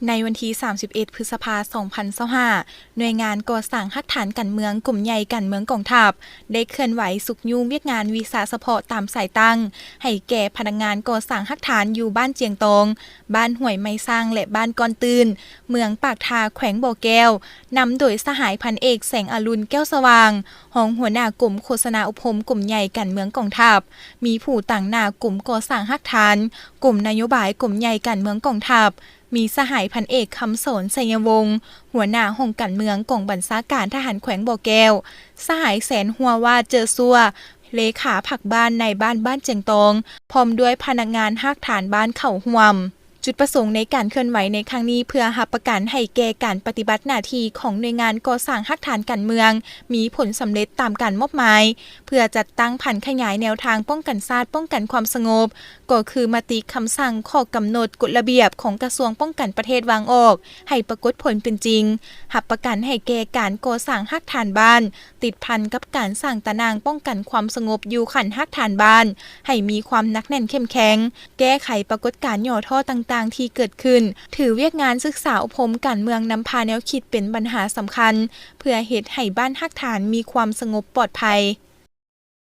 ໃນວັນທີສາມສິບເອັດ ພຶດສະພາ ສອງພັນຊາວຫ້າ ໜ່ວຍງານກໍ່ສ້າງຮາກຖານການເມືອງ ກົມໃຫຍ່ການເມືອງກອງທັບ ໄດ້ເຄື່ອນໄຫວຊຸກຍູ້ວຽກງານວິຊາສະເພາະຕາມສາຍຕັ້ງ ໃຫ້ແກ່ພະນັກງານກໍ່ສ້າງຮາກຖານຢູ່ບ້ານຈຽງຕອງ, ບ້ານຫ້ວຍໄມ້ຊ້າງ ແລະ ບ້ານກ້ອນຕື້ນ, ເມືອງປາກທາ, ແຂວງບໍ່ແກ້ວ, ນຳໂດຍສະຫາຍພັນເອກ ແສງອະລຸນ ແກ້ວສະຫວ່າງ, ຮອງຫົວໜ້າກົມໂຄສະນາອົບຮົມ ກົມໃຫຍ່ການເມືອງກອງທັບ, ມີຜູ້ຕາງໜ້າກົມກໍ່ສ້າງຮາກຖານ, ກົມນະໂຍບາຍ ກົມໃຫຍ່ການເມືອງກອງທັບ, ມີສະຫາຍພັນເອກ ຄຳສອນ ໄຊຍະວົງ, ຫົວໜ້າຫ້ອງການເມືອງ ກອງບັນຊາການທະຫານແຂວງບໍ່ແກ້ວ, ສະຫາຍ ແສນ ຫົວວາດ ເຈີຊັວ, ເລຂາພັກບ້ານນາຍບ້ານບ້ານຈຽງຕອງ ພ້ອມດ້ວຍພະນັກງານຮາກຖານບ້ານເຂົ້າຮ່ວມ. ຈຸດປະສົງໃນການເຄື່ອນໄຫວໃນຄັ້ງນີ້ ເພື່ອຮັບປະກັນໃຫ້ແກ່ການປະຕິບັດໜ້າທີ່ຂອງໜ່ວຍງານກໍ່ສ້າງຮາກຖານການເມືອງ ມີຜົນສຳເລັດຕາມການມອບໝາຍ, ເພື່ອຈັດຕັ້ງຜັນຂະຫຍາຍແນວທາງປ້ອງກັນຊາດ, ປ້ອງກັນຄວາມສະຫງົບ, ກໍຄືມະຕິ, ຄຳສັ່ງ, ຂໍ້ກຳນົດ, ກົດລະບຽບຂອງກະຊວງປ້ອງກັນປະເທດວາງອອກ ໃຫ້ປາກົດຜົນເປັນຈິງ, ຮັບປະກັນໃຫ້ແກ່ການກໍ່ສ້າງຮາກຖານບ້ານ ຕິດພັນກັບການສ້າງຕາໜ່າງປ້ອງກັນຄວາມສະຫງົບຢູ່ຂັ້ນຮາກຖານບ້ານ ໃຫ້ມີຄວາມໜັກແໜ້ນເຂັ້ມແຂງ, ແກ້ໄຂປາກົດການຫຍໍ້ທໍ້ຕ່າງໆທີ່ເກີດຂຶ້ນ, ຖືວຽກງານສຶກສາອົບຮົມການເມືອງນຳພາແນວຄິດເປັນບັນຫາສຳຄັນ ເພື່ອເຮັດໃຫ້ບ້ານຮາກຖານມີຄວາມສະຫງົບປອດໄພ.